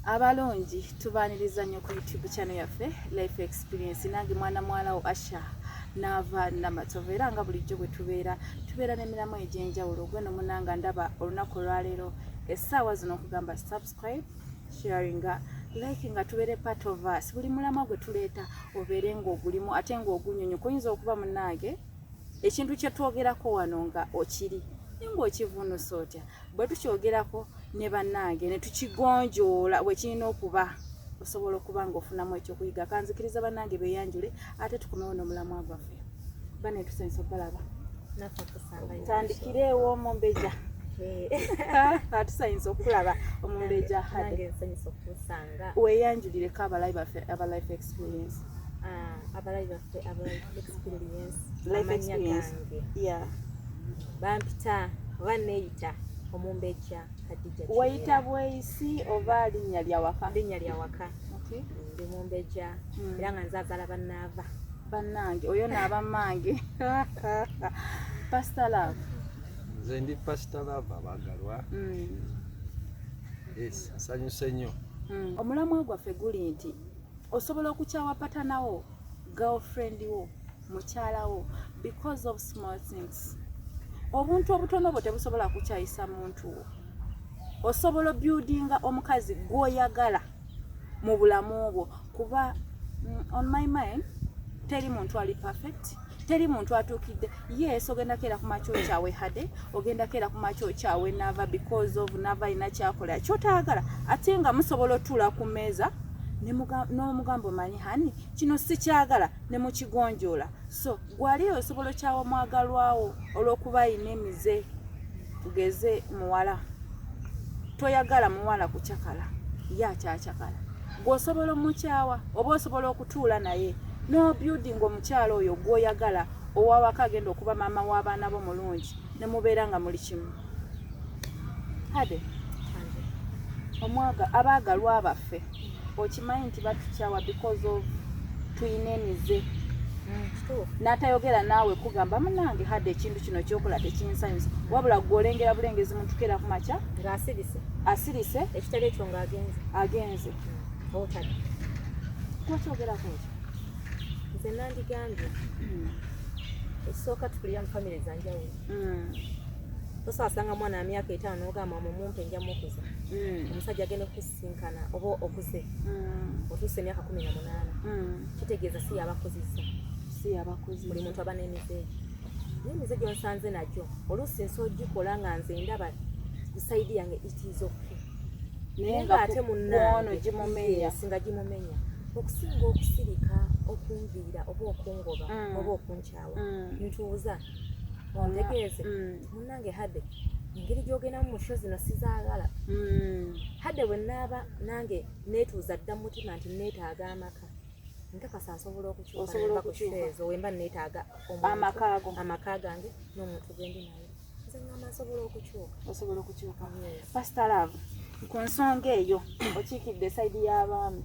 Abalungi, tubaaniriza nnyo ku YouTube channel yaffe Life Experience. Nange mwana muwala wo Asha Naava Namatovu, era nga bulijjo bwe tubeera, tubeera n'emiramu egy'enjawulo. Gweno munanga ndaba olunaku olwaleero essaawa zino, okugamba subscribe, sharinga, like, nga tubeere part of us. Buli mulamwa gwe tuleeta obeere ng'ogulimu ate ng'ogunyonyo. Kuyinza okuba munnange ekintu kye twogerako wano nga okiri naye ng'okivuunusa otya bwe tukyogerako ne bannange ne tukigonjoola bwe kirina okuba, osobola okuba ng'ofunamu ekyokuyiga. Kanzikiriza bannange beeyanjule ate tukomewo n'omulamwa gwaffe. Bane, tusanyusa obalaba. Tandikireewo omumbejja, tusanyusa okulaba omumbejja Hade. Weeyanjulireko abalabi baffe aba Life Experience. Abalabi baffe aba Life Experience, Life amannya Experience. gange bampita oba neeyita omumbejja Hadija. Weyita bweyisi oba linnya lya waka? Linnya lya waka. Ndi mumbejja era nga nzaazala bannaava. Bannange, oyo naaba mange. Pastor Love. Nze ndi Pastor Love, abagalwa. Yes, nsanyuse nnyo. Omulamwa gwaffe guli nti osobola okukyawa partner wo, girlfriend wo, mukyala wo, because of small things. Obuntu obutono bwo tebusobola kukyayisa muntu wo. Osobola obuildinga omukazi gw'oyagala mu bulamu bwo, kuba on my mind teri muntu ali perfect, teri muntu atuukidde. Yes, ogenda keera ku makya okyawe Hade, ogenda keera ku makya okyawe Nava because of Nava alina kyakola kyotayagala, ate nga musobola otuula ku mmeeza n'omugamba, "Omanyi honey, kino sikyagala," ne mukigonjoola. So gwali osobola okyawa omwagalwawo olw'okuba ayina emize. Tugeze muwala, toyagala muwala kucakala, ye akyacakala, gweosobola omukyawa oba osobola okutuula naye n'obuilding omukyala oyo gw'oyagala owawaka, agenda okuba maama w'abaana bo mulungi, ne mubeera nga muli kimu. Hade, omwaga abaagalwa baffe, okimanyi nti batukyawa because of tuyina emize? N'atayogera naawe kugamba, "Munange Hade, ekintu kino kyokola tekinsanyusa," wabula gwe olengera bulengezi muntu keera ku makya ng'asirise. Asirise. Ekitali ekyo ng'agenze. Agenze. Otadde. Gwokyogerako ekyo? Nze nandigambye, ekisooka, tukulira mu famire zanjawulo. Tosobola sanga mwana wa myaka 5 n'ogamba, "Mumumpe, nja mukuza." Omusajja agenda okusisinkana oba okuze, otuuse emyaka 18, kitegeeza si yabakuzizza. Si yabakuzi. Buli muntu aba n'emize gye, naye emize gyonsanze nagyo oluusi nsobola ogikola nga nze ndaba ku side yange it is okay, naye naye nga ate kwono munnange gimumenya. Yes, nga gimumenya, okusinga okusirika, okunviira oba okungoba oba okunkyawa. Ntuuza ontegeeze, "Munnange Hade, engeri gy'ogendamu mu show zino sizaagala." Hade bwe naaba nange neetuuza dda mu mutima nti neetaaga amaka, nkakasa nsobola okukyuka. Osobola Nenva ku okukyuka. show ezo wemba neetaaga omuntu, Amaka ago. Amaka gange n'omuntu gwendi naye, nze ngamba nsobola okukyuka. Osobola okukyuka. Yes. Pastor Love, ku nsonga eyo okiikidde side y'abaami.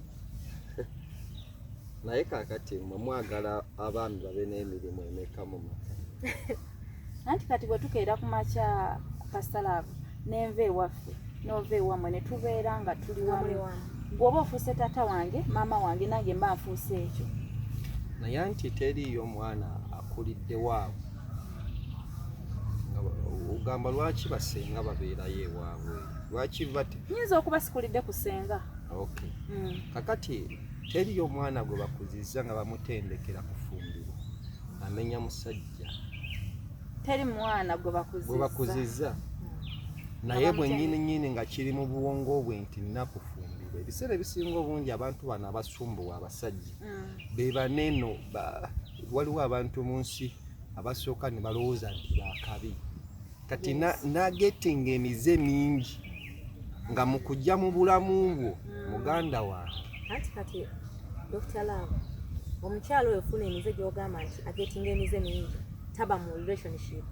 Naye kaakati mwe mwagala abaami babe n'emirimu emeka mu maka? Anti kati bwe tukeera ku makya, Pastor Love, nenva ewaffe n'ova ewammwe ne tubeera nga tuli Nga muli wamu, wamu. Bw'oba ofuuse taata wange, maama wange, nange mba nfuuse ekyo. Naye anti teriiyo mwana akulidde waabwe nga ogamba, lwaki basenga babeerayo ewaabwe? Lwaki bate? Nyinza okuba sikulidde ku senga. Okay. Kakati teriyo omwana gwe bakuzizza nga bamutendekera kufumbirwa amenya musajja. Teri mwana gwe gwe bakuzizza. Bakuzizza naye bwennyini nnyini nga kiri mu bwongo bwe nti nnakufumbirwa. Ebiseera ebisinga obungi abantu bano abasumbuwa abasajja be baneeno waliwo abantu mu nsi abasooka ne balowooza nti bakabi, kati nagetinga emize mingi nga mu kujja mu bulamu bwo, muganda wange. Anti kati Dr Love, omukyalo oyo ofuna emize gyogamba nti agetinga emize mingi, taba mu relationship.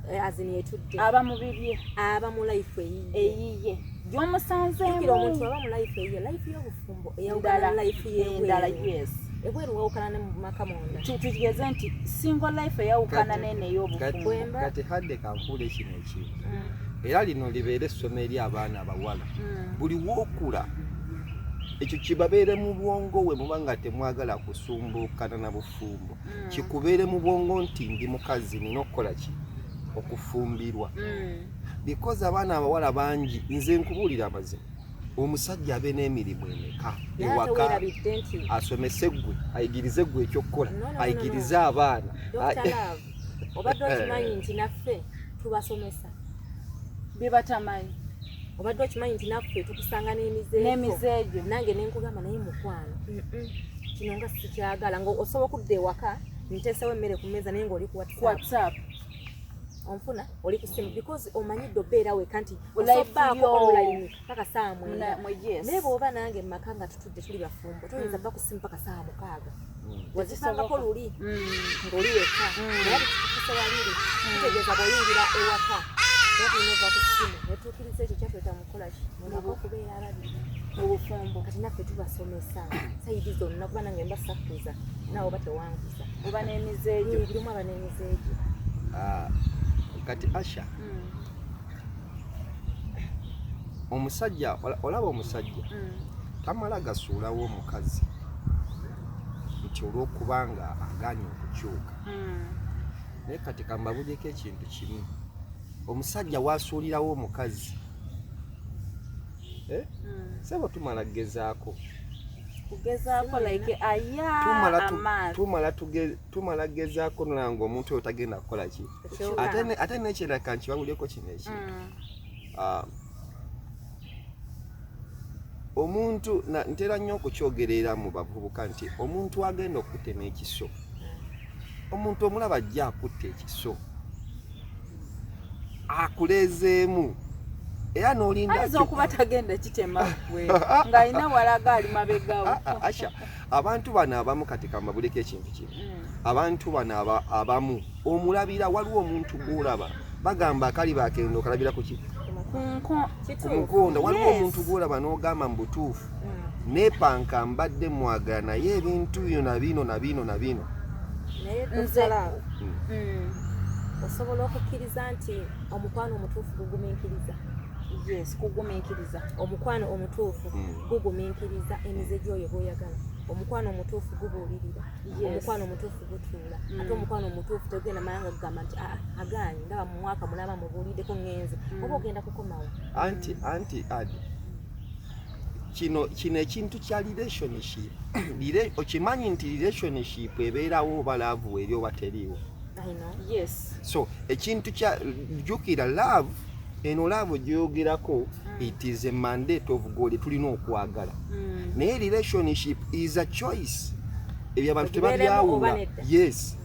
As in etudde. Aba mu bibye. Aba mu life eyiye. Eyiye gy'omusanzeemu. Jjukira, omuntu aba mu life eyiye, life y'obufumbo eyawukana Ndala. ne life Endala. y'ebweru. Ebweru wawukana ne mu maka munda. Tugeze nti single life eyawukana Kati- nene ey'obufumbo. Bwemba- Kati Hadde, kankuule kino ekintu. Era lino libeere essomo eri abaana abawala. Buli wookula ekyo kibabeere mu bwongo, we muba nga temwagala kusumbuukana na bufumbo, kikubeere mu bwongo nti ndi mukazi, nina okukola ki? Okufumbirwa. Because abaana abawala bangi, nze nkubuulira amazima, omusajja abe n'emirimu emeka Naye ate ewaka, weerabidde nti asomese ggwe, ayigirize ggwe ekyokukola, No, no, no, no, ayigirize abaana. Dr. Love, obadde okimanyi nti naffe tubasomesa? Bye batamanyi. Obadde okimanyi nti naffe tukusanga n'emize? N'emize egyo. Nange nenkugamba, naye mukwano, kino nga sikyagala, nga osobola okudda ewaka nteesewo emmere ku mmeeza, naye ng'oli ku ku WhatsApp. WhatsApp. Onfuna, oli ku simu because omanyidde obeera weka nti Life osobaako yo. online paka saa 9. Yes. Naye bw'oba nange mu maka nga tutudde tuli bafumbo, toyinza bba ku simu paka saa 6. Wazipangako luli ng'oli wekka, naye tukufuse babiri, kitegeeza bw'oyingira ewaka era tulina ova ku ssimu netuukiriza ekyo kyatweta mukukola ki mumaka, okubeera ababiri Mu bufumbo. Kati naffe tubasomesa side zonna, kuba nange mba sakkuza, naawe oba tewankuza. Oba n'emize egyo. Birimu aba n'emize egyo. Ah, kati Asha, omusajja, olaba omusajja tamala gasuulawo omukazi nti olw'okubanga agaanye okukyuka. Naye kati kambabulyeko ekintu kimu: omusajja wasuulirawo omukazi, eh? Sebo, tumala kugezaako. Kugezaako like aya amaazi. Tumala kugezaako nolanga omuntu oyo tagenda kukola ki. Ate nekiraka nkibabulyeko kino ekintu. Ah, omuntu ntera nnyo okukyogerera mu bavubuka nti omuntu agenda okutema ekiso, omuntu omulaba ajja akutta ekiso akuleezeemu era n'olinda. Ayinza okuba tagenda kitema gwe, ng'alina walaga ali mabegawo. Ah, ah, Asha, abantu bano abamu, kati kambabuleko ekintu kino, abantu bano abamu omulabira, waliwo omuntu gwolaba bagamba akali bakendo okalabira ku ki? Ku nko. Ku mukonda. Waliwo Yes. omuntu gwolaba n'ogamba mu butuufu nepanka mbadde mwagala, naye ebintu bino na bino na bino na bino. Naye Dr. Love, osobola okukkiriza nti omukwano omutuufu gugumiikiriza? Yes, kugumiikiriza. Omukwano omutuufu gugumiikiriza emize gy'oyo gw'oyagala. Omukwano omutuufu gubuulirira. Omukwano omutuufu gutuula. Ate omukwano omutuufu tegenda malanga kugamba nti aa agaanyi, ndaba mu mwaka mulaba mubuuliddeko ŋŋenze, oba ogenda kukomawo. Anti adi kino ekintu kya relationship, okimanyi nti relationship ebeerawo oba love eri oba teriiwo. I know. Yes. So ekintu kya jjukira love eno, love gyogerako, it is a mandate of God, tulina okwagala. Naye relationship is a choice, ebyo abantu Ogibeeremu tebabyawula. oba nedda. Yes.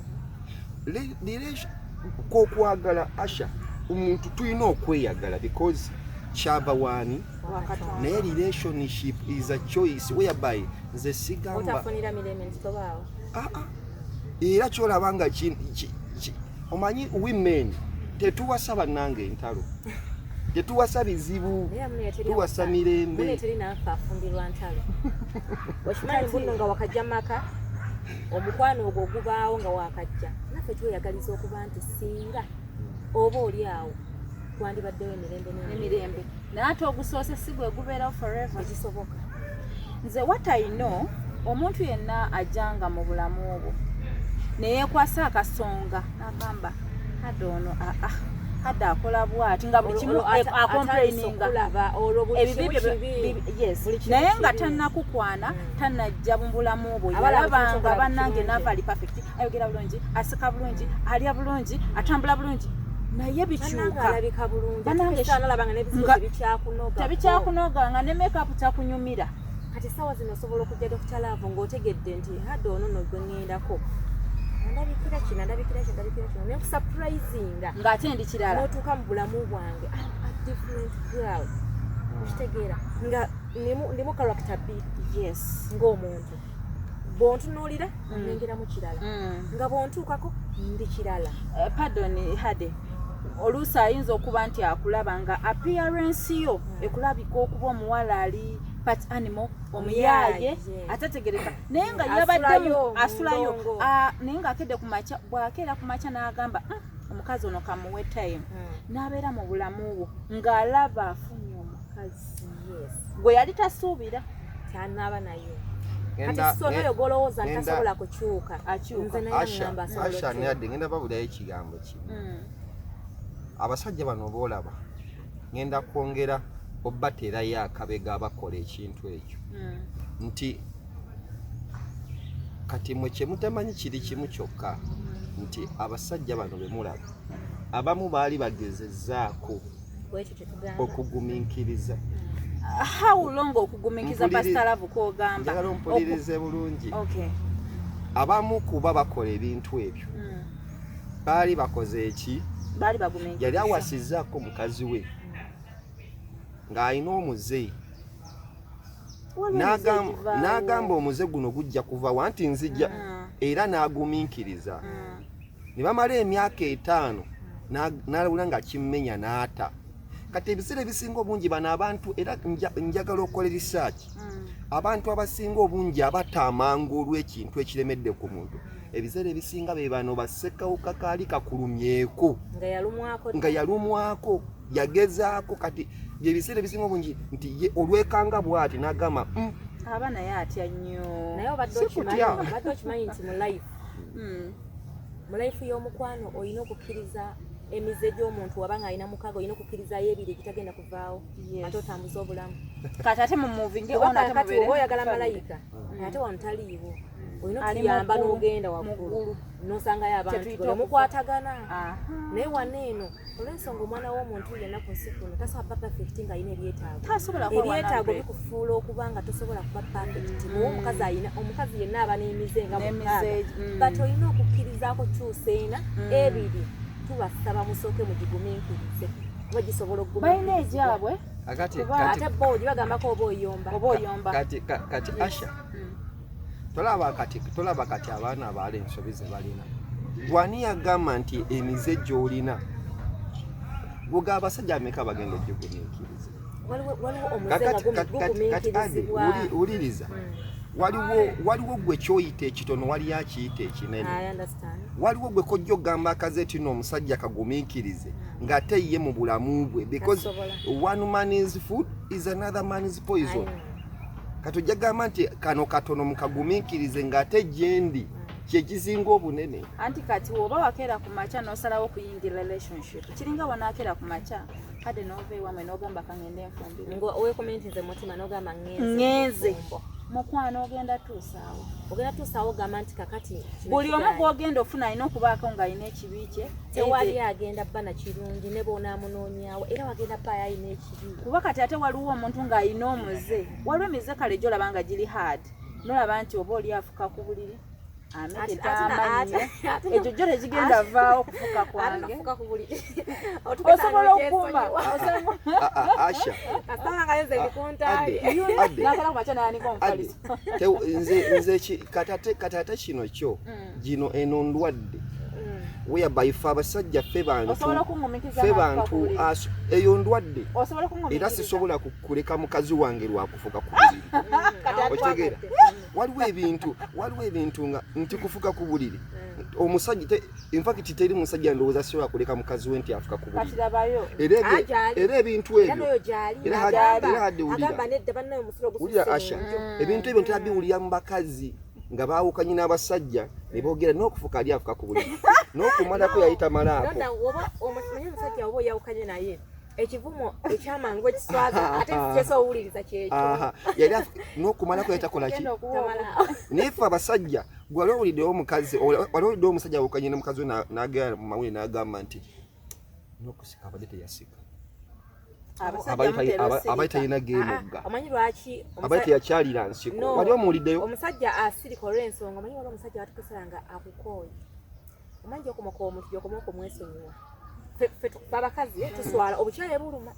Kwokwagala, Asha, omuntu tulina okweyagala because kyava waani? Wakatonda. Naye relationship is a choice whereby nze sigamba Otafunira mirembe nti tobaawo. Ah, ah. Era kyolaba nga omanyi women tetuwasa bannange entalo, tetuwasa bizibu, Naye mune teri tuwasa mune mirembe. Teri naffe afumbirwa ntalo. Okimanyi mbuno nga wakajja maka, omukwano ogwo ogubaawo nga wakajja, naffe tweyagaliza okuba nti singa oba oli awo twandibaddewo emirembe n'emirembe. Emirembe, naye ate ogusoose si gwe gubeerawo forever. Tekisoboka. Nze what I know, omuntu yenna ajjanga mu bulamu obwo neyeekwasa akasonga n'agamba hadde ono, aa hadde akola bwati, nga buli kimu Olwo atandise acomplaininga okulaba olwo buli ebibi kimu bye kibi. Yes. Buli kimu Naye nga kibi. tannakukwana, tannajja mu bulamu bwo, Abalaba yalabanga kyokola bannange kirungi. naava ali perfect, ayogera bulungi, aseka bulungi, alya bulungi, atambula bulungi, naye Bannange bikyuka. alabika bulungi. Bannange Ate alaba nga n'ebizibu tebikyakunoga. Tebikyakunoga, nga ne makeup takunyumira. Kati essaawa zino osobola okujja Dr. Love ng'otegedde nti hadde ono nno gwe ŋŋendako andabikira kino, andabikira kino, andabikira kino, nenkusurprisinga. Ng'ate ndi kirala. N'otuuka mu bulamu bwange, I'm a different girl, okitegeera nga ndimu character bbiri. Ng'omuntu bw'ontunuulira nengeramu kirala, nga bw'ontuukako ndi kirala. Pardon Hade, oluusi ayinza okuba nti akulaba nga appearance yo ekulabika okuba omuwala ali part animal, omuyaaye, Omuyaaye. atategereka, naye nga Asulayo yabadde mu asulayo ndongo. Ah, naye ng'akedde ku makya, bw'akeera ku makya n'agamba, omukazi ono kamuwe time." N'abeera mu bulamu bwo ng'alaba afunye omukazi gwe yali tasuubira. Kyanaaba naye kati so noyo gw'olowooza nti tasobola kukyuka, Akyuka. nze naye Asha ŋŋamba asobola Asha okukyuka. Neyadde ngenda babulirayo ekigambo kimu. Abasajja bano boolaba, ngenda kwongera obateerayo akabega abakola ekintu ekyo nti kati mwe kyemutamanyi kiri kimu kyokka, nti abasajja bano be mulaba abamu baali bagezezzaako Bwekyo kyetugamba. okugumiikiriza. How long okugumiikiriza? Pastor Love, kwogamba Njagala ompulirize bulungi. Okay. Abamu kuba bakola ebintu ebyo baali bakoze eki? Baali bagumiikiriza. Yali awasizzaako mukazi we ng'alina omuze. Waliwo emize egivaawo. N'agamba omuze guno gujja kuva wa nti nzija, era n'agumiikiriza ne bamala emyaka 5, n'alabula nga kimmenya n'ata. Kati ebiseera ebisinga obungi bano abantu, era njagala okukola research, abantu abasinga obungi abata amangu olw'ekintu ekiremedde ku muntu, ebiseera ebisinga be bano basekawuka kaali kakulumyeko nga yalumwako. Nga yalumwako, yagezaako. Kati byebiseera ebisinga obungi nti ye olwekanga bw'ati n'agamba, Aba naye atya nnyo. Naye obadde Si okimanyi kutya. Obadde okimanyi nti mu life, mu life y'omukwano, olina okukkiriza emize gy'omuntu? Waba nga alina mukaaga, olina okukkirizayo ebiri egitagenda kuvaawo, ate otambuze obulamu. Kati ate mumuvinge Kuba on ate kakati mubeere oba oyagala family. malayika, ate wano taliiwo, olina Ali otuyamba mu ggulu, n'ogenda mu waggulu ggulu. n'osangayo abantu Kyetuyita gwe okufa. mukwatagana. Naye wano eno, olw'ensonga omwana w'omuntu yenna ku nsi kuno tasobola kuba perfect ng'alina ebyetaago. Tasobola kuba Ebyetaago 100. bikufuula okuba nga tosobola kuba perfect. Bwoba omukazi alina, omukazi yenna aba n'emize nga N'emize, 6, but olina okukkirizaako kyusa ena, ebiri, tubasaba musooke mugigumiikirize kuba gisobola Balina okugumiikirizibwa. egyabwe. Akati Kuba Ate bo gibagambako oba oyomba. Oba oyomba. Kati Asha, tolaba kati, tolaba kati abaana abaala ensobi ze balina? Gwani yagamba nti emize gy'olina guga abasajja ameka bagenda ogigumiikiriza? Waliwo omuze nga Kati Ade, gugumiikirizibwa. Wuliriza, waliwo gwe kyoyita ekitono, waliyo akiyita ekinene. I understand. Waliwo gwe kojja okugamba akaze tino omusajja kagumiikirize ng'ate ye mu bulamu bwe, because Tasobola. one man's food is another man's poison. I know. Kati ojja gamba nti kano katono mukagumiikirize, ng'ate gyendi kyekisinga obunene. Anti kati woba wakeera ku makya n'osalawo okuyingira relationship, kiringa wanakeera ku makya kade n'ova ewamwe n'ogamba kangende nfumbirwe. Nga weekomentinze mu mutima n'ogamba ŋŋenze. Ŋŋenze. Mu bufumbo. Mukwano, ogenda tuusaawo. Ogenda tuusaawo, ogamba nti kakati kino Buli omu kigaanye. gw'ogenda ofuna alina okubaako ng'alina ekibi kye. Tewali agenda bba na kirungi, ne bw'onaamunoonyaawo era wagenda bba alina ekibi. Kuba kati ate waliwo omuntu ng'alina omuze, waliwo emize kale gyolaba nga giri hard, nolaba nti oba oli afuka ku buliri ameke tamanyi, ekyo gyo tekigenda vaawo kufuka Ate kwange. nofuka ku buliri. Osobola okukuuma. Ah, ah, Asha. Kasanga nze ndikuntaali. Ade, Ade. Nakala ku makya nayanika Ade, omufaliso. Nze kati ate kino kyo gino eno ndwadde whereby ffe abasajja ffe bantu Osobola okungumikiza ffe n'afuka ku bantu buliri? Eyo ndwadde. Osobola Era okungumiikiriza? sisobola kuleka mukazi wange lwakufuka ku buliri. Okitegeera? Waliwo ebintu nga nti kufuka ku buliri, omusajja in fact teri musajja ndowooza sobola kuleka mukazi we nti afuka ku Kati buliri. labayo. Era Ah, gyali. era ebintu Era ebyo n'oyo gyali. Era hadde wulira. Agamba nedda bannaye omusulo Wulira gususse Asha, mu nju. ebintu ebyo ntabiwulira mu bakazi nga baawukanye n'abasajja ne boogera n'okufuka ali afuka ku buliri n'okumalako yali tamalaako. Nonda woba omanyi omusajja oba oyawukanye naye, ekivumo ekyamangu ekiswaza ate kyesa owuliriza kyekyo. Aha, yali n'okumalako yali takola ki? Genda okuwa. Tamala. Naye ffe abasajja, gwe wali owuliddewo omukazi, wali owuliddewo omusajja awukanye ne mukazi we n'agenda mu mawulire n'agamba nti n'okusika abadde teyasika? Abasajja mutera Abadde osirika. talina gemugga. Omanyi lwaki Abadde teyakyalira nsiko. No. Wali omuwuliddeyo? Omusajja asirika olw'ensonga, omanyi waliwo omusajja watukusala nga akukooye, omanyi gyokomoka omuntu gyokoma okumwesonyiwa. Ffe abakazi tuswala, obukyaye buluma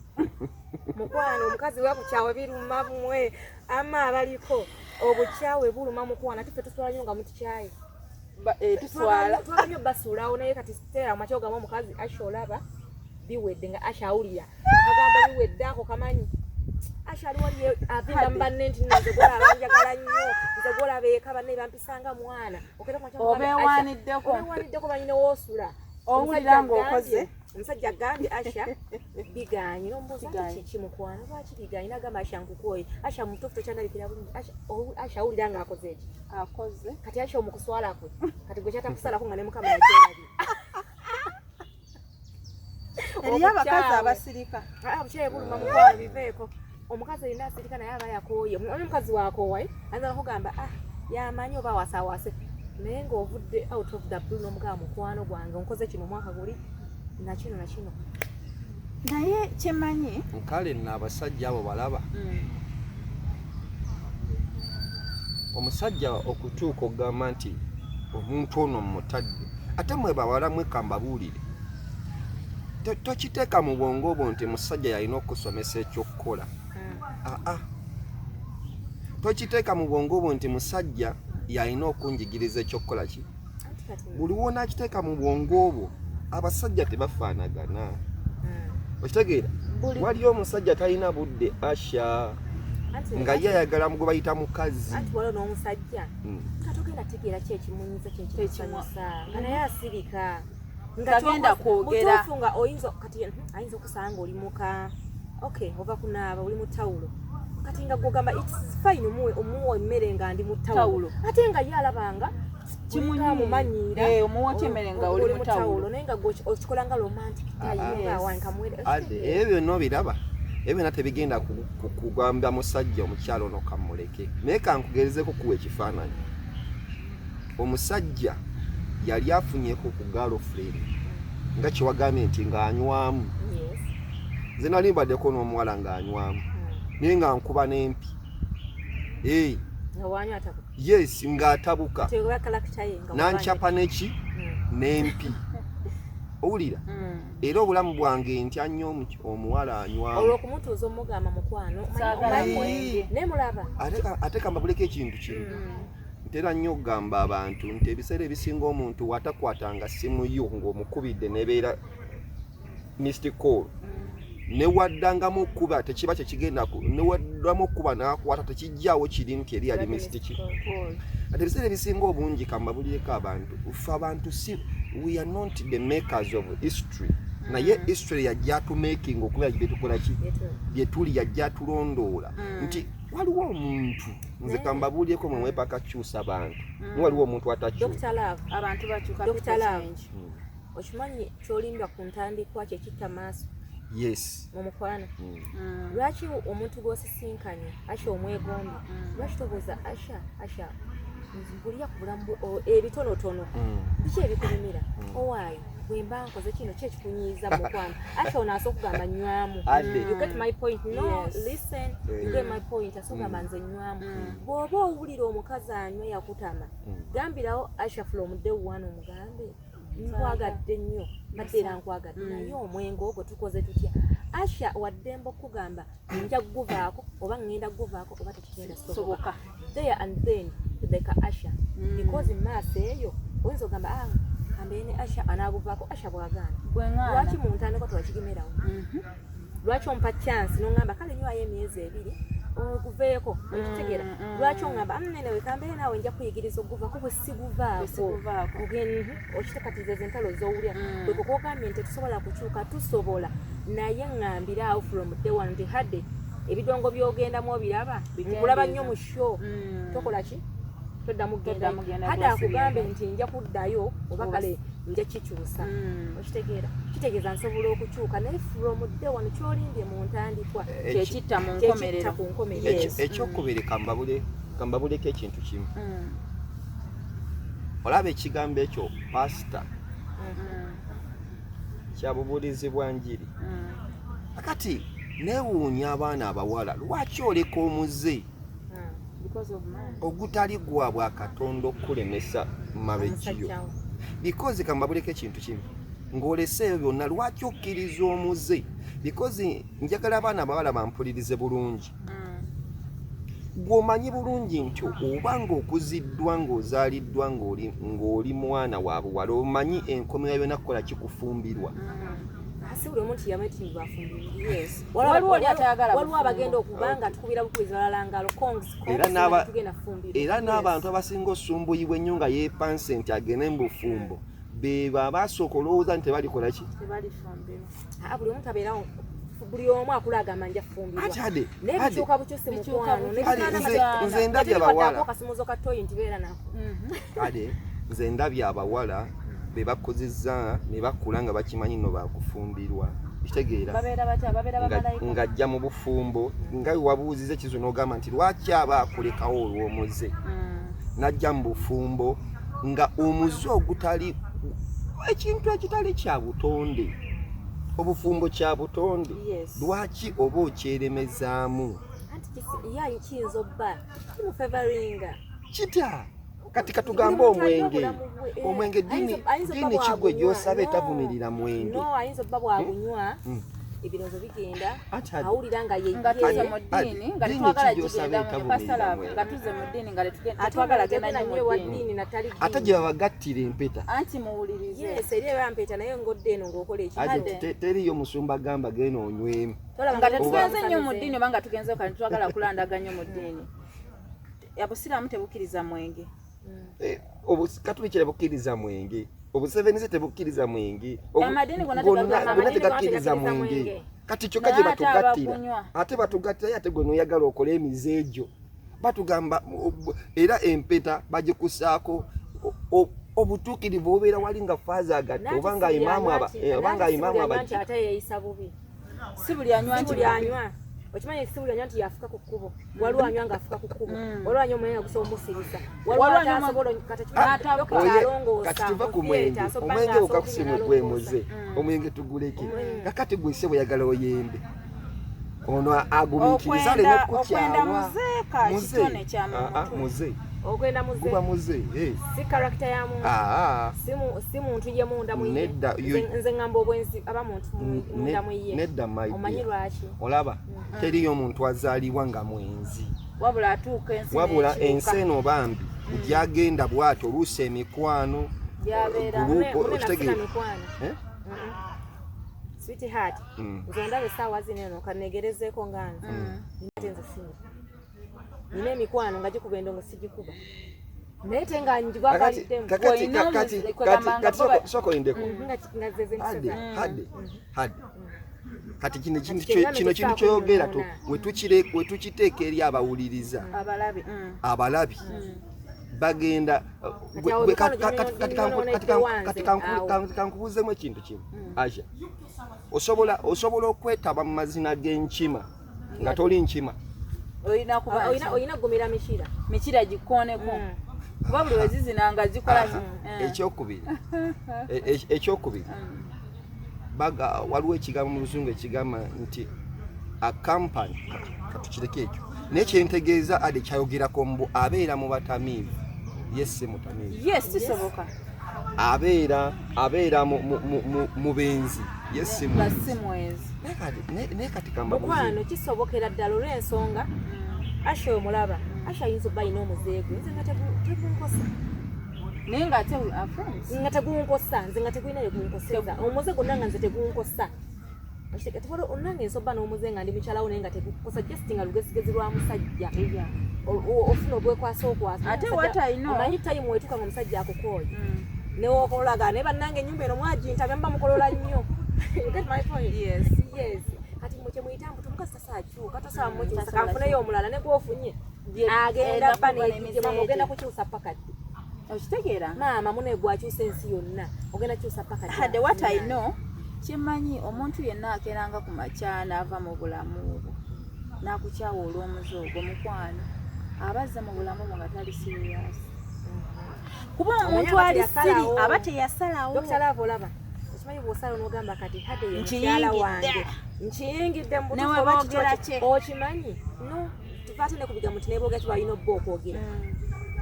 mukwano. Omukazi wakukyawe biruma mwe ama abaliko obukyawe buluma mukwano, ate ffe tuswala nnyo nga mutukyaye. Tuswala. Twagala nnyo basuulawo, naye kati teera amakya ogamba omukazi, "Asha, olaba biwedde," nga Asha awulira agamba biwedde, ako kamanyi Asha ali wali avinda mu banne nti nno nze gwolaba njagala nnyo, nze gwolaba eka banne bampisanga mwana. Ogenda ku makya omugambe, "Asha, Obeewaniddeko. Obeewaniddeko, manyi newoosula. Owulira ng'okoze. Omusajja agambye Asha biganye, nombuuza nti Biganye. kiki mukwano, lwaki biganye? Nagamba Asha nkukooye, Asha mutuufu tokyandabikira bulungi. Asha, Asha awulira ng'akoze eki? Akoze. Kati Asha omukuswala kwe kati gwe kyatakusalako nga ne Mukama yakyerabye. Eriyo abakazi Obukyawe. abasirika. Ah, obukyawe buluma mukwano, biveeko. Omukazi alina asirika naye aba yakooye. Oli omukazi wakoowa, eh? Ayinza nokugamba, ah, yamanyi oba awasawase, naye ng'ovudde out of the blue n'omugamba mukwano gwange onkoze kino omwaka guli nakino nakino. Naye kyemanyi, Nkale nno abasajja abo balaba omusajja okutuuka okugamba nti omuntu ono mutadde, ate mwe bawala mweka mbabuulire, tokiteeka mu bwongo bwo nti musajja yalina okusomesa ekyokukola. Aa, tokiteeka mu bwongo bwo nti musajja yalina okunjigiriza ekyokukola ki. Anti kati Buli wonaakiteeka mu bwongo bwo, abasajja tebafaanagana. Okitegeera? Waliyo omusajja talina budde, Asha, Anti nga ye ayagala gwe bayita mukazi. Anti waliwo n'omusajja nga togenda tegeera ki ekimunyiza, kyekimusanyusa, nga naye asirika, nga Tagenda kwogera. Mutuufu nga oyinza kati ayinza okusanga oli muka, okay, ova kunaaba oli mu tawulo, kati nga gwogamba it's fine omuwe omuwa emmere nga ndi mu tawulo, Tawulo. ate nga ye alabanga Kimunyiiza. amumanyiira. Eh, omuwa otya emmere nga oli mu tawulo? Naye nga gwe okikola nga romantic Ah, time, ah. nga wankamuwere. Ade ebyo byonna obiraba, ebyo byonna tebigenda kugamba musajja omukyalo ono kamuleke. Naye kankugerezeko kuwa ekifaananyi. Omusajja yali afunyeko ku girlfriend nga kyewagambye nti ng'anywamu. Yes. Nze nali mbaddeko n'omuwala ng'anywamu, naye nga nkuba n'empi. Eh, Nga wanywa atabuka. Yes, ng'atabuka. Tegoba character ye nga Nankyapa neki n'empi, owulira? Era obulamu bwange ntya nnyo omuwala anywamu. Olwokumutuuza omugamba mukwano Saagala omanyi- mwenge. Naye mulaba. Ate kambabuleko ekintu kimu. Ntera nnyo okugamba abantu nti ebiseera ebisinga omuntu watakwatanga simu yo ng'omukubidde nebeera missed call, newaddangamu okuba tekiba kyekigenda newaddamu okuba n'akwata, tekijjaawo kiri nti eri yali missed ki. Ate ebiseera ebisinga obungi kambabulireko abantu, ffe abantu si, we are not the makers of history, naye history yajja atumaking okubeera byetukola ki bye tuli, yajja atulondoola nti waliwo omuntu, nze kambabuulireko, mwe mwepaka kyusa bantu, naye waliwo omuntu atakyusa. Dr Love. Abantu bakyuka. Dr. People Love. change. Okimanyi kyolimba ku ntandikwa kyekitta maaso mu mukwano? Lwaki omuntu gw'osisinkanye Asha omwegombye, lwaki tobuuza Asha, Asha nzigulya ku bulamu ebitonotono, biki ebikunyumira? Owaayo bwe mba nkoze kino ki ekikunyiiza mu mukwano? Asha ono asooka okugamba nywamu. Ade. You get my point? No? Yes. Listen, you get my point? Asooka okugamba nze nywamu. Bw'oba owulira omukazi anywa yakutama, gambirawo Asha from day one, omugambe nkwagadde nnyo, mbadde era nkwagadde, naye omwenge ogwo tukoze tutya? Asha waddembe okugamba nja kuguvaako oba ŋŋenda kuguvaako oba tekigenda soboka. Soboka. There and then leka Asha, because maaso eyo oyinza okugamba, ah, kambeere ne Asha anaaguvaako, Asha bw'agaana. Bwe ŋŋaana. Lwaki mu ntandikwa tewakigimerawo? Lwaki ompa chance noŋŋamba kale nywayo emyezi 2 oguveeko? Okitegeera? Lwaki oŋŋamba amnene wekambeere naawe nja kuyigiriza oguvaako, bwe siguvaako? Bwe siguvaako. Okitekatiza ezo entalo z'owulira bwe kukogambye nti tetusobola kukyuka. Tusobola, naye ŋŋambiraawo from day one nti hadde ebidongo by'ogendamu obiraba, nkulaba nnyo mu show, tokola ki, toddamu Toddamu genda. genda. Hadde akugambe nti nja kuddayo oba Oba kale nja kikyusa. Okitegeera? Kitegeeza nsobola okukyuka, naye from day one kyolimbye mu ntandikwa Kyekitta mu kyekitta nkomerero. ku nkomerero. Yes. Ekyokubiri, kambabuleko ekintu kimu. Olaba ekigambo ekyo pasita kya bubuulizi bwa njiri. Akati neewuunya abaana abawala, lwaki oleka omuze Because of money. ogutali gwa bwa Katonda okukulemesa marriage yo? Omusajja wo. Because kambabuleko ekintu kimu, ng'olese ebyo byonna, lwaki okkiriza omuze? Because njagala abaana abawala bampulirize bulungi. Gw'omanyi bulungi nti oba ng'okuziddwa, ng'ozaaliddwa ng'oli mwana wa buwala, omanyi enkomera yonna kukola kikufumbirwa. Asi buli omuntu yamanyi bafumbirwa. Yes. Waliwo oli atayagala Waliwo bufumbo. abagenda okuba nga tukubira bukubizi balala ngalo kongs. Era Tugenda fumbirwa. Era n'abantu abasinga osumbuyibwa ennyo nga yeepanse nti agende mu bufumbo. Beba abasooka olowooza nti tebalikola ki? Tebalifumbirwa. Ah, buli omu tabeerawo, buli omu akula agamba nja fumbirwa. Ati ade, Naye ade. bikyuka bukyusi, Bikyuka mukwano. bukyusi. Ade, nze ndabye abawala. Akasumuzo ka toyi nti beera nako. Ade, nze ndabye abawala be bakozezza ne bakula nga bakimanyi no bakufumbirwa, kitegeera? Babeera batya? Babeera bamalayika. Ng'ajja mu bufumbo nga wabuuziza ekizu n'ogamba nti lwaki aba akulekawo olw'omuze. N'ajja mu bufumbo nga omuze ogutali ekintu ekitali kya butonde, obufumbo kya butonde. Lwaki oba okyeremezaamu? Anti ye kiyinza obba kimufavoringa. Kitya? Kati katugambe omwenge, omwenge ddiini kigwe gy'osaba etavumirira mwenge. No, ayinza obba bwagunywa ebirowoozo bigenda, Ati ade. awulira nga ye Nga tuze ye mu ddiini nga Ddiini tetwagala ki gy'osaba gigenda mu etavumirira pastor Love, mwenge? nga tuze mu ddiini nga Ate tetwagala genda genda nnyo nnyo mu ewa ddiini. ddiini natali Ate ddiini. gye babagattira empeta. Anti muwulirize. Yes, eri eba mpeta, naye ngodde eno ng'okola eki? Ate Ade. teriyo musumba gamba genda onywemu. Tolaba Nga nga tetugenze nnyo mu omusamize. ddiini oba nga tugenze kati tetwagala kulandaga nnyo mu ddiini. Obusiraamu tebukkiriza mwenge. Eh, Katoliki tebukkiriza mwenge, obusevenise tebukkiriza mwenge, Amadiini gonna gonna Amadiini gonna tegakkiriza tegakkiriza mwenge. mwenge. Kati kyokka Naye gye ate batugattira, abagunywa. ate batugattirayo, ate gwe noyagala okole emize egyo, batugamba era empeta bagikusaako obutuukirivu bubeera wali nga faaza agatta oba nga imaamu oba nga imaamu nti abajja. Ate yeeyisa bubi. Si buli anywa Si nti buli anywa, okimanyi, si buli anywa nti yafuka ku kkubo. Waliwo anywa ng'afuka ku kkubo, waliwo anywa omunene gusobola omusirisa, waliwo Waliwo anywa atasobola. N'ataka. Oye, kati tuva ku mwenge, omwenge gukakusimu gwemuze, omwenge tuguleke. Kakati gwe ssebo oyagala oyembe, ono agumiikiriza aleme Okwenda kukyawa. muze ka kitone kya mu Ah, ah, mutwe. Muze Okwenda muze. Guba muze, eh. Si character ya muntu. Ah, ah. Si muntu ye munda mu ye. Nedda, Nze ngamba obwenzi aba muntu munda mu ye. Nedda, my Omanyi dear. lwaki? Olaba teriyo omuntu azaalibwa nga mwenzi. Wabula atuuka ensi Wabula n'ekyuka. ensi eno bambi gyagenda bw'atyo, oluusi emikwano, Gyabeera. group, Mune okitegeera? nafuna mikwano. Eh? Sweetheart, nze ndaba essaawa zino eno kanegerezeeko nga nze ate nze sinywa, nina emikwano nga gikuba endongo, sigikuba, naye te nga njigwagaliddemu. Kakati Olina kakati omuze- kati kwegamba nga kati sooka oyindeko. Nga zeze empisa Hade, zange. hade, hade. Kati kino kintu Kati kyengambe kino kintu kisaako kyoyogera kunoona. wetukiteeka eri abawuliriza, Abalabi. Abalabi bagenda Kati awo emikwano ginyonoonedde wanze, awo. Kati kankubuuzemu ekintu kimu. Aja osobola okwetaba mu mazina g'enkima nga toli nkima? Olina kuba Olina kugumira mikira. Mikira gikooneko, kuba buli wezizina nga zikola Aha. Ekyokubiri, ekyokubiri baga waliwo ekigambo mu Luzungu ekigamba nti a company. Katukireke ekyo, naye kyentegeeza ade kyayogerako mbu abeera mu batamiivu, ye si mutamiivu. Yes, kisoboka. Abeera mu benzi, ye si Nga mwenzi. si mwenzi. Naye kati kambabuuze. Mukwano, kisobokera ddala olw'ensonga Asha omulaba, Asha ayinza obba alina omuzeegwe, nze nga tegunkosa. Naye ng'ate we are friends. Nga tegunkosa, nze nga tegulina byegunkoseza, omuze gwonna nga nze tegunkosa. Nange nsoba n'omuze nga ndi mukyalawo, naye nga tegukukosa, just nga lugezigezi lwa musajja. Ofuna obwekwasa okwasa. Ate what I know- Omanyi time wetuuka nga omusajja akukooye, newokololaga, naye bannange ennyumba eno mwagintabya, muba mukolola nnyo. You get my point? Yes. Yes, kati mwe kyemuyita mbu omukazi tasaakyuka, tasobola mukyusa. Tasobola. Kanfuneyo omulala ne gwofunye agenda Enda bba kuba n'ebijje, mama n'emize ogenda gye. kukyusa paka ddi? Okitegeera? Maama mune gwakyusa ensi yonna, ogenda kyusa paka ddi? Hadde what I know, kyemmanyi, omuntu yenna akeeranga ku makya n'ava mu bulamu bwo n'akukyawa olw'omuze ogwo, mukwano, aba azze mu bulamu bwo nga tali serious, kuba omuntu Omanyi aba ali siri teyasalawo. aba teyasalawo. Dr. Love, olaba okimanyi bw'osala n'ogamba kati Hadde ye Nkiyingidde. mukyala wange, nkiyingidde mu Ne butuufu we oba boogera kiki? ki? Okimanyi no tuva ate ne ku bigambo nti neboogera kiba balina obba okwogera.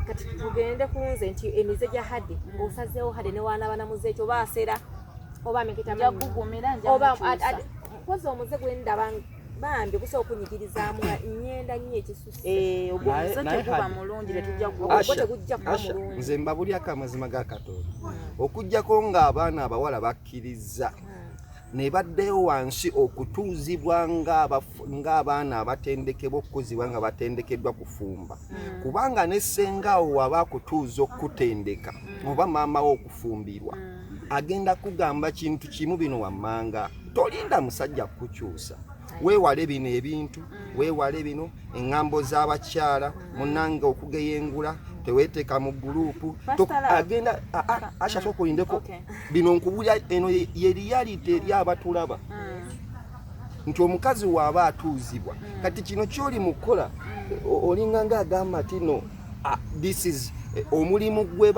Kati tugende ku nze nti emize gya Hadde, ng'osazeewo Hadde ne waanaaba na muze ekyo, oba asera oba ameketa Nja mannyo. kugumira, nja Oba mukyusa. Mpozi omuze gwe ndaba bambi gusobola okunyigirizaamu nga nyenda nnyo ekisusse. Eh, ogwo omuze Naye teguba Hadde. mulungi, tetujja Ogwo Asha, tegujja kuba Asha, mulungi. nze mbabulyako amazima ga Katonda, okugjako ng'abaana abawala bakkiriza ne baddeyo wansi okutuuzibwa ng'abaana abatendekebwa okukuzibwa nga batendekeddwa kufumba, kubanga ne ssengaawo waba akutuuza okukutendeka oba maama wo okufumbirwa. Agenda kugamba kintu kimu bino wammanga: tolinda musajja kukukyusa, weewale bino ebintu, weewale bino eŋŋambo z'abakyala, munange okugeyengula, teweeteeka mu group. Pastor Love. Agenda Asha, sooka olindeko. Okay. Bino nkubulya eno ye reality eri abatulaba nti omukazi waaba atuuzibwa. Kati kino kyoli mukukola, olinga nga agamba nti no, this is omulimu gwe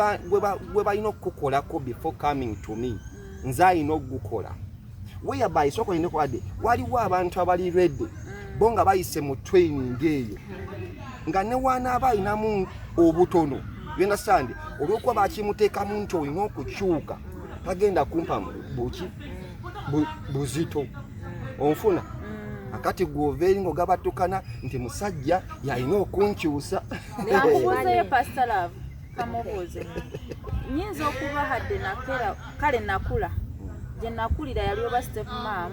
balina okukukolako before coming to me, nze alina okugukola, whereby sooka olindeko wadde waliwo abantu abali ready bo nga bayise mu training eyo, nga ne wanaaba alinamu obutono, you understand, olwokuba bakimuteekamu nti olina okukyuka, tagenda kumpa buki buzito onfuna. Akati gwova eri ng'ogabatukana nti musajja yalina okunkyusa. Kamubuuzeyo, Pastor Love, kamubuuze. Nyinza okuba hadde nakera, kale nakula gye nakulira yali oba step mom.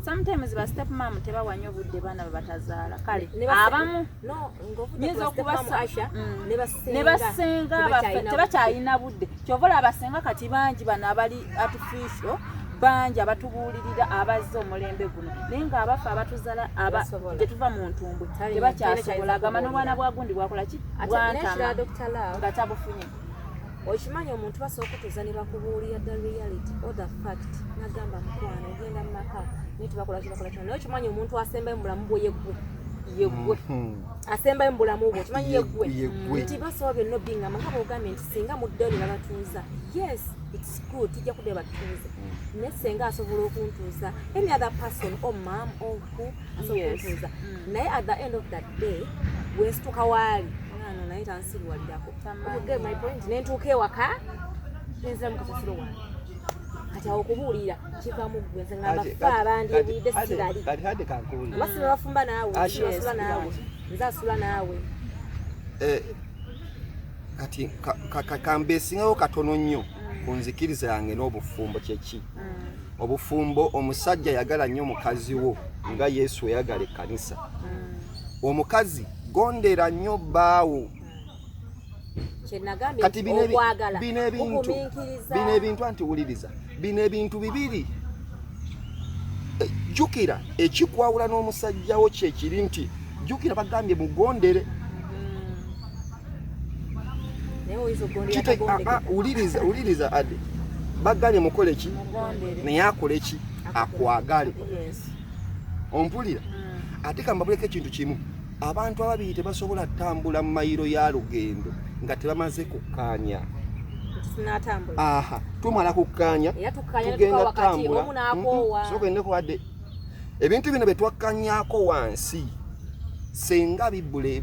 Sometimes ba step mom tebawa nnyo budde baana be batazaala, kale abamu nyinza okuba ne ne basenga baffe tebakyalina budde. Kyova olaba abasenga kati bangi bano abali artificial, bangi abatubuulirira abazze omulembe guno, naye ng'abaffe abatuzaala aba Tebasobola. gye tuva mu ntumbwe Talina- tebakyasobola. Agamba talina. n'obwana bwa gundi bwakola ki, Nekirala, bwantama Dr. Love, nga tabufunye. Okimanyi omuntu basobola okutuuza ne bakubuulira the reality or the fact, nagamba, "Mukwano, ogenda mu maka naye tebakola ki, bakola kino," naye okimanyi omuntu asembayo mu bulamu bwe yeggwe. Yeggwe. Asembayo mu bulamu bwe okimanyi yeggwe. Yeggwe. Nti basobola byonna obiŋŋamba nga bwogambye nti singa muddeyo ne babatuuza, yes, it's good, tujja kuddayo batutuuze, naye senga asobola okuntuuza, any other person or mom or who asobola okuntuuza, naye at the end of that day bwensituka waali ngano naye tansiriwalirako. Tamanyi. You get my point? Nentuuka ewaka nenzira mu kasasiro wange. Kati awo okubuulira kiva mu ggwe. Nze ngamba fe abandyebuulidde sibali Kati hadde kankubuulire. oba siba bafumba naawe, Asha. asula naawe, nze asula naawe. Kati kambeesingawo katono nnyo ku nzikiriza yange n'obufumbo. Kyeki obufumbo? Omusajja yagala nnyo mukazi wo nga Yesu eyagala ekkanisa. Omukazi gondera nnyo bbaawo. Kyenagambye Kati nti bino okwagala bino ebintu kugumiikiriza. Bino ebintu, anti wuliriza, bino ebintu bibiri. Jjukira ekikwawula n'omusajja wo kyekiri nti jjukira bagambye mugondere. Naye oyinza okugondera tagondekeka. Wuliriza, wuliriza ade, bagambye mukole ki? Mugondere. Naye akole ki? Akwagale. Ompulira? Ate kambabuleko ekintu kimu: abantu ababiri tebasobola ttambula mu mayiro ya lugendo nga tebamaze kukkaanya. Nti tunaatambula. Aha, tumala kukkaanya, Era tukkaanya ne tugenda tuka wakati, tambula. omu n'akoowa. Sooka endeko wadde ebintu bino bye twakkanyaako wansi, senga bibule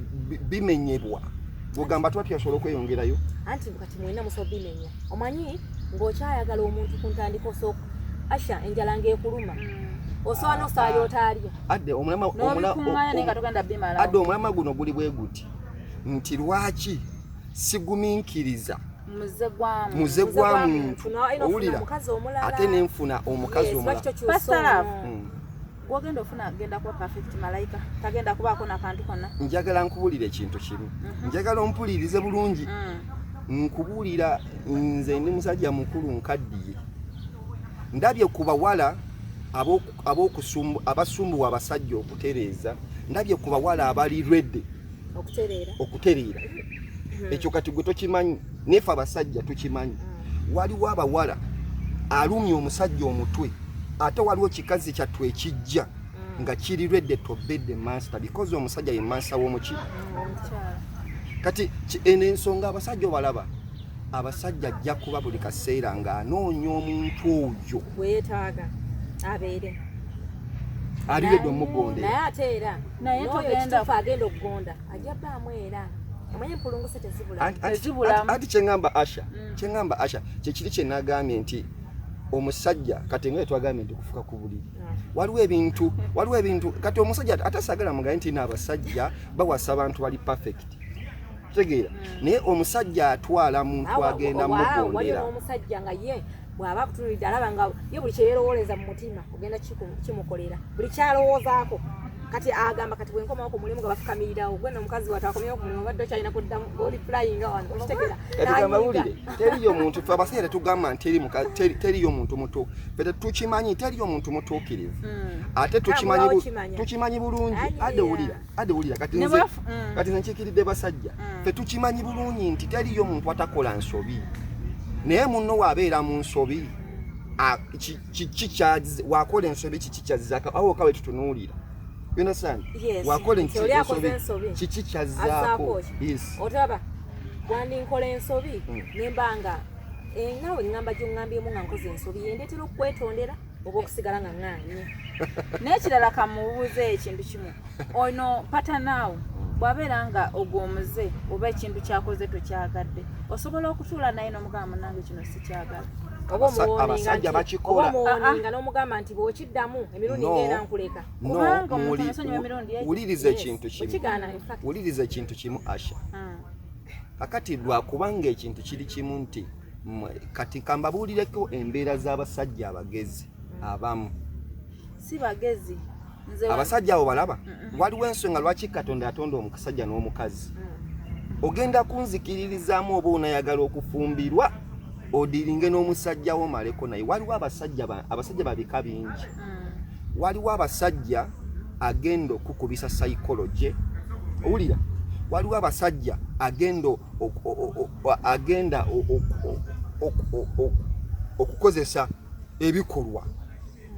bimenyebwa, bwogamba tuba tuyasobola okweyongerayo. Anti kati mwena musobola bimenya. Omanyi ng'okyayagala omuntu ku ntandika, osooka asha enjala ng'ekuluma, osobola n'osaba by'otaalya. Adde omulama N'obikuŋŋaanya naye nga togenda bimalawo. Adde omulama guno guli bwe guti nti lwaki sigumiikiriza Muze gwa muntu. Muze gwa muntu. Alina ofuna Owulira? omukazi omulala. Ate nenfuna omukazi Yes, omulala. lwaki tokyusa Pastor Love. ono? Gwogenda ofuna agenda kuba perfect malayika, tagenda kubaako nakantu konna. Njagala nkubuulira ekintu kimu, njagala ompulirize bulungi. Nkubuulira, nze ndi musajja mukulu, nkaddiye, ndabye ku bawala abasumbuwa abasajja okutereeza, ndabye ku bawala abali ready okutereera. Okutereera. Ekyo kati gwe tokimanyi, nefe abasajja tukimanyi. Waliwo abawala alumya omusajja omutwe, ate waliwo kikazi kyattu ekijja nga kiri ready to be the master, because omusajja ye master w'omuki. Omukyala. Kati eno ensonga abasajja obalaba, abasajja ajja kuba buli kaseera ng'anoonya omuntu oyo Bwe yeetaaga abeere ali ready omugondera. Naye ate era Naye n'oyo togenda- ekituufu agenda okugonda ajja bbaamu, era omanyi empulunguse tezibula. Tezibulamu. Anti kyeŋŋamba Asha, kyeŋŋamba Asha kyekiri kyenagambye nti omusajja kati nga twagambye nti kufuka ku buliri, waliwo ebintu kati omusajja ate saagala mugaye nti n'abasajja bawasa abantu bali perfect, tegeera, naye omusajja atwala muntu agenda Waliyo mugondera. n'omusajja nga ye bw'aba akutunulidde alaba nga ye buli kyeyerowooleza mu mutima ogenda kimukolera, buli kyalowoozaako. Kati agamba kati bwenkomawo ku mulimu nga bafukamirirawo, gwe nomukazi watu akomyewo ku mulimu obadde okyalina kuddamu oli flyinga wano, okitegera? Kati gamba wulire, teriyo muntu, ffe abasajja tetugamba nti teriyo muntu mutu, ffe tetukimanyi, teriyo muntu mutuukirivu. Ate tukimanyi Okimanya. Tukimanyi bulungi. Ayi, Ade wulira, ade wulira, kati Ne nze bwafu. Kati nze nkiikiridde basajja. Ffe tukimanyi bulungi nti teriyo muntu atakola nsobi, naye munno waabeera mu nsobi, wakola ensobi kiki kyazzaako? Awo kawe tutunuulira, you understand? Yes. Wakola Nti oli akoze ensobi, ensobi. kiki Azzaako kyazzaako? ki? Yes. Otaba bwandinkola ensobi, nemba nga naawe ŋŋamba gyoŋŋambyemu nga nkoze ensobi, yendeetera okwetondera oba okusigala nga ŋŋaanye. N'ekirala, kamubuuze ekintu kimu. Ono partner wo bw'abeera nga ogwo omuze oba ekintu kyakoze tokyagadde, osobola okutuula naye n'omugamba, "Munange, kino sikyagala"? Oba omuwoninga Abasajja bakikola. Oba omuwoninga n'omugamba nti bw'okiddamu emirundi No. ngenda nkuleka. No, Kubanga omuntu amusonyiwa emirundi egyo. Wuliriza Yes, ekintu kimu. okigaana, in fact. Wuliriza ekintu kimu, Asha. Kakati lwakubanga ekintu kiri kimu nti kati kambabuulireko embeera z'abasajja abagezi abamu. Si bagezi. Nze Abasajja abo balaba waliwo ensonga lwaki Katonda yatonda omusajja n'omukazi. Ogenda kunzikiririzaamu oba onayagala okufumbirwa odiringe n'omusajja wo maleko, naye waliwo abasajja abasajja babika bingi. Waliwo abasajja agenda okukubisa psychology, owulira? Waliwo abasajja agenda agenda okukozesa ebikolwa.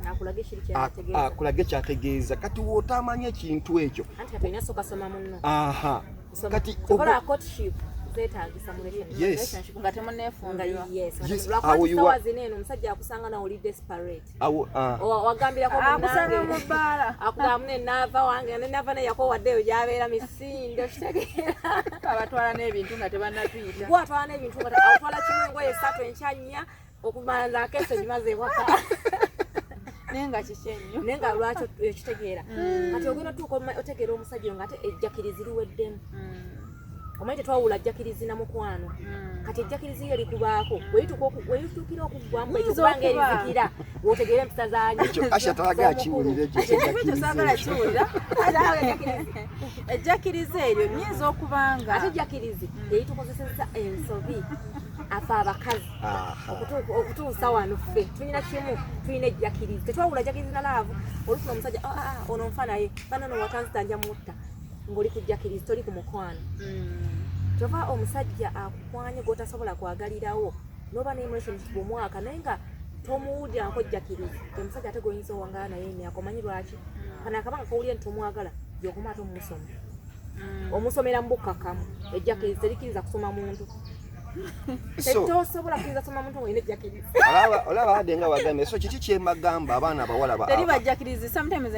Akulage kiri kyategeeza. Akulage kyategeeza. Kati wootamanya ekintu ekyo, Anti kati olina sooka soma munno. Aha, kati Okola courtship, zeetagisa mu relationship. Yes. Relationship nga Nga temuneefumbirwa. Yes. Yes, lwakuba awo nti you ssaawa are- zino eno omusajja akusanga nawe oli desperate. Awo, ah, Wagambirako Akusanga mu munnange bbaala. akugamba mune naava wange nenaava naye yakowaddeeyo gyabeera misinde, okitegeera? Abatwala n'ebintu nga tebannatuyita. Gwe atwala n'ebintu nga otwala kimu, engoye esatu, enkya nnya, okumala nze akeesa egimaze ewaka. Naye nga kiki ennyo? Naye nga lwaki okitegeera? Kati ogenda otuuka otegeera omusajja oyo nga ate ejjakirizi liweddemu. Omanyi tetwawula jjakirizi na mukwano. Kati ejjakirizi yo likubaako werituukira okuggwamu ekyo, Yinza kubanga okuba. erizikira wotegeera empisa zanyu. Ekyo Asha talaga akiwulira ekyo. Ekintu ekyo saagala Ekyo. kiwulira. Ejjakirizi eryo nyinza okuba nga Ate ejjakirizi eritukozeseza ensobi afe abakazi. Okutuusa wano ffe tulina kimu, tulina ejjakirizi, tetwawula ejjakirizi na love. Olufuna omusajja, "Ah, ah, ah, ono nfa naye banano watanzita nja mutta," ng'oli ku jjakirizi, toli ku mukwano. Kyova omusajja akukwanye gw'otasobola kwagalirawo noba ne relationship omwaka naye nga tomuwulirako jjakirizi, omusajja ate goyinza owangala naye emyaka. Omanyi lwaki? Kano akabanga kowulira nti tomwagala, gyokoma ate omusoma, omusomera mu bukkakkamu. Ejjakirizi terikiriza kusoma muntu. So Tosobola kukkiriza kusoma muntu ng'olina ejjakirizi. Olaba ade nga wagambye, so kiki kyembagamba abaana abawala Teri bajjakirizi, sometimes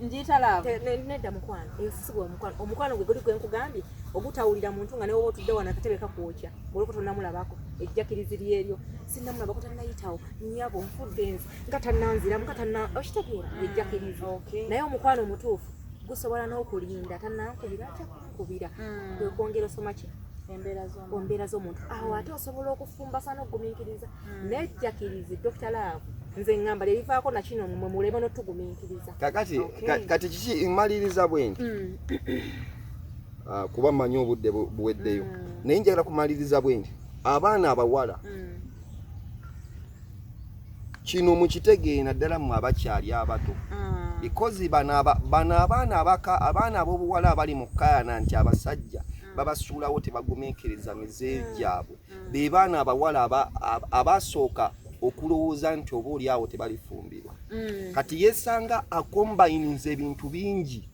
ndiyita love. Nedda mukwano, eyo si gwe omukwano. Omukwano gwe guli gwe nkugambye ogutawulira muntu nga newoba otudde wano akatebe kakwokya ng'oliko tonnamulabako. Ejjakirizi lyeryo, sinnamulabako, tannayitawo, nnyabo nfudde nze nga tannanziramu nga tanna, okitegeera? Ejjakirizi. Naye omukwano omutuufu gusobola n'okulinda, tannankubira, atya kunkubira. Kwe kwongera osoma ki? Embeera z'omuntu. Embeera z'omuntu. Awo ate osobola okufumbasa n'okugumiikiriza. Nejjakirizi, Dr Love, nze ŋŋamba lyerivaako nakino mwe muleme n'otugumiikiriza. Kakati kati kiki mmaliriza bwe nti, kuba mmanyi obudde buweddeyo, naye njagala kumaliriza bwe nti, abaana abawala, kino mukitegeere, naddala mmwe abakyali abato, because bano abaana abaana ab'obuwala abali mu kaana nti abasajja babasuulawo tebagumiikiriza mize gyabwe, be baana abawala abasooka okulowooza nti oba oli awo tebalifumbirwa. Kati yeesanga akombayiniza ebintu bingi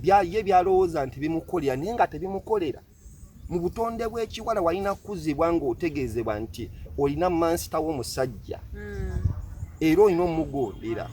ye byalowooza nti bimukolera, naye nga tebimukolera. Mu butonde bw'ekiwala walina kukuzibwa ng'otegeezebwa nti olina mansita w'omusajja era olina omugondera,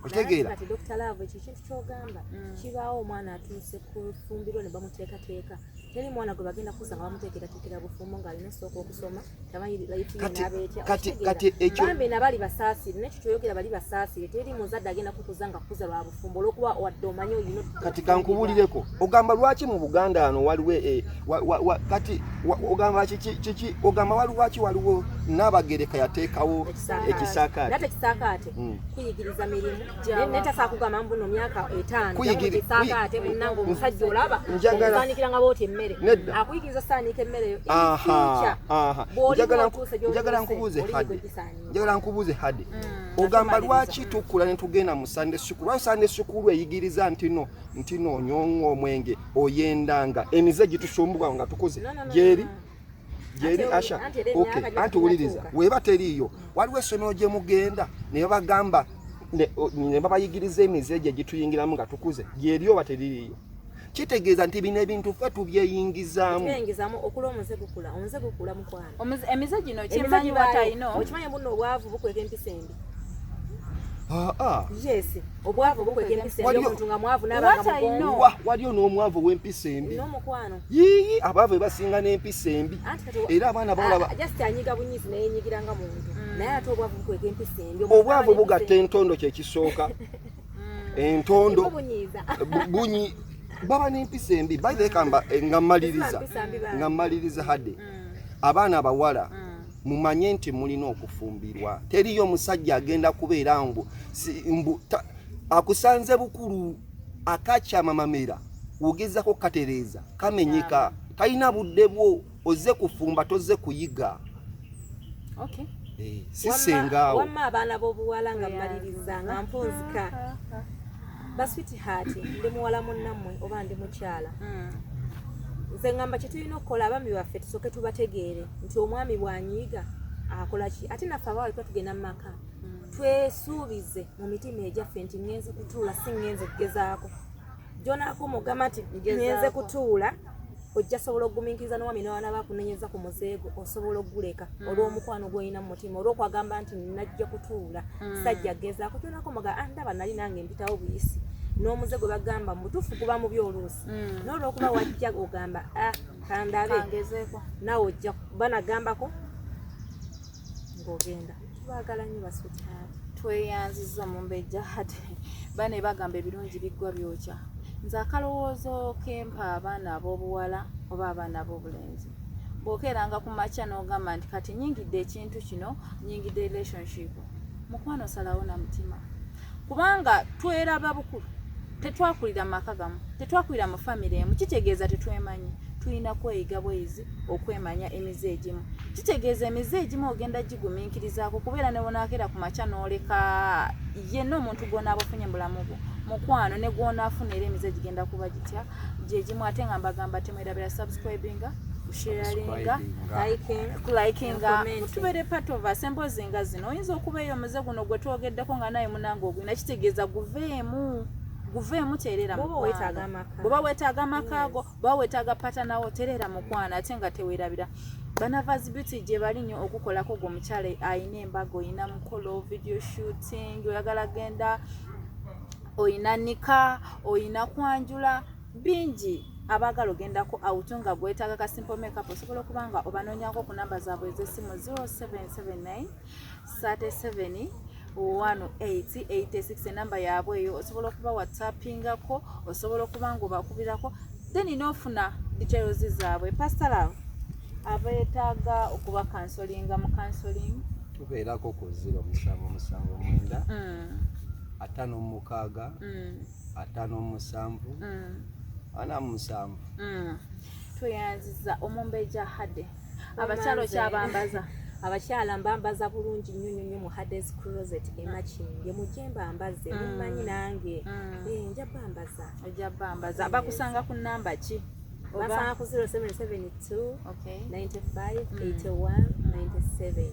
otegeera? Kati Dr Love, ekyo ekintu kyogamba kibaawo omwana atuuse ku fumbiro ne bamuteekateeka. Teri mwana gwe bagenda kuza nga bamuteekerateekera bufumbo ng'alina osooka okusoma, tamanyi life ye n'abeetya. Kati ekyo- Bambi nabali basaasire, nekyo kyoyogera bali basaasire. Teri muzadde agenda kukuza nga kukuza lwa bufumbo olwokuba wadde omanyi olina. Kati kankubuulireko, ogamba lwaki mu Buganda ano waliwo kati ogamba kiki ogamba waliwo lwaki waliwo Naabagereka yateekawo ekisaakaate? Nate ekisaakaate kuyigiriza mirimu. Naye tasobola kugamba mbu no myaka 5 jamu ate munnange omusajja olaba osaanikiranga bw'oti emmere, akuyigiriza osaanika emmere yo. Njagala nkubuuze Hade, ogamba lwaki tukula ne tugenda mu Sunday school? Lwaki Sunday school eyigiriza ntino onyonga omwenge, oyendanga, emize gitusumbuka nga tukuze? Gyeri gyeri Asha. Okay, anti wuliriza, weba teriiyo, waliwo essomero gye mugenda ne babagamba ne babayigiriza emize gye gituyingiramu nga tukuze, gyeri oba teririiyo? Kitegeeza nti bino ebintu ffe tubyeyingizaamu. Okula omuze gukula, omuze gukula mukwano. Emize gino kimanyi watayino. Okimanyi buno obwavu bukweka empisa embi. Yes, obwavu bukweka empisa embi, omuntu nga mwavu n'abanga mugongo. Waliyo n'omwavu w'empisa embi. N'omukwano. Yiyi, abaavu basinga n'empisa embi. Era abaana bawala just anyiga bunyizi naye yenyigira nga muntu. Naye ate obwavu bukweka empisa embi. Obwavu bugatta entondo kye kisooka. Entondo bunyi baba n'empisa embi. By the way, kamba nga mmaliriza Hade, abaana abawala mumanye nti mulina okufumbirwa. Teriyo omusajja agenda kubeera mbu akusanze bukulu akakyama mamera, wogezako katereeza kamenyeka, talina budde bwo, ozze kufumba tozze kuyiga. Okay. Sisengaawo. Wamma abaana b'obuwala nga mmaliriza nga mpunzika. Ba sweetheart, ndi muwala munnammwe oba ndi mukyala. Nze ngamba kye tulina okukola, abaami baffe tusooke tubategeere nti omwami bw'anyiiga akola ki, ate naffe abawala tuba tugenda mu maka twesuubize mu mitima egyaffe nti ŋŋenze kutuula, si ŋŋenze kugezaako. Gy'onaakoma ogamba nti ŋŋenze kutuula, ojja sobola okugumiikiriza n'omwami n'abaana bakunenyeza ku muzeego, osobola okuguleka olw'omukwano gw'olina mu mutima, olw'okwagamba nti najja kutuula, sajja kugezaako. Gy'onaakoma ogamba, ndaba nali nange mpitawo buyisi, n'omuze gwe bagamba mu butuufu guba mubi oluusi, n'olwokuba wajja ogamba kandabe naawe ojja banagambako ng'ogenda. Tubaagala nnyo ba sweetheart. Tweyanziza Omumbejja Hade. Bane bagamba ebirungi biggwa byokya. Nze akalowoozo kempa abaana ab'obuwala oba abaana ab'obulenzi, bw'okeeranga ku makya n'ogamba nti kati nyingidde ekintu kino, nyingidde relationship, mukwano salawo na mutima, kubanga tweraba bukulu, tetwakulira mu maka gamu, tetwakulira mu famire emu, kitegeeza tetwemanyi. Tulina kweyiga bweyizi okwemanya emize egimu. Kitegeeza emize egimu ogenda gigumiikirizaako, kubeera ne wonaakera ku makya n'oleka yenna omuntu gw'onaaba ofunye mu bulamu bwo, mukwano, ne gw'onaafuna, era emize gigenda kuba gitya gyegimu. Ate nga mbagamba temwerabira subscribinga, kusharinga, kulikinga, tubeere part of us. Emboozi nga zino oyinza okuba eyo omuze guno gwe twogeddeko nga naye munange ogwina, kitegeeza guveemu, guveemu, tereera mukwano. Bw'oba weetaaga amaka go, bw'oba weetaaga partner wo, tereera mukwano. Ate nga teweerabira Banavas Beauty gye bali nnyo okukolako gwe omukyala ayina embaga, oyina mukolo, video shooting, oyagala genda, oyina nika, oyina kwanjula, bingi abaagala ogendako out nga gwetaaga ka simple makeup, osobola okuba nga obanoonyako ku namba zaabwe ez'essimu 0779 37 1886, enamba yaabwe eyo. Osobola okuba whatsappingako, osobola okuba nga obakubirako, then n'ofuna details zaabwe. Pastor Love, abeetaaga okuba counselinga mu counseling? Tubeerako ku 0779 56 57 47. Tweyanziza Omumbejja Hade. Abakyala okyabambaza? Abakyala mbambaza bulungi nnyo nnyo nnyo mu Hades Closet emakindye, mujje mbambaze, mummanyi nange, nja bambaza. Ojja bambaza. Bakusanga ku namba ki? Basanga ku 0772 95 81 97.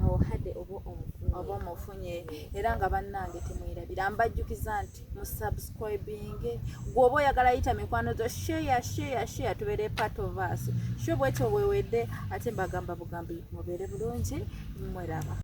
Awo Hade oba omufunye. Oba omufunye. Era nga bannange temwerabira, mbajjukiza nti musubscribing. Gweoba oyagala yita mikwano zo, share, share, share, tubeere part of us. Sho bwetyo bwewedde, ate mbagamba bugambi mubeere bulungi, mweraba.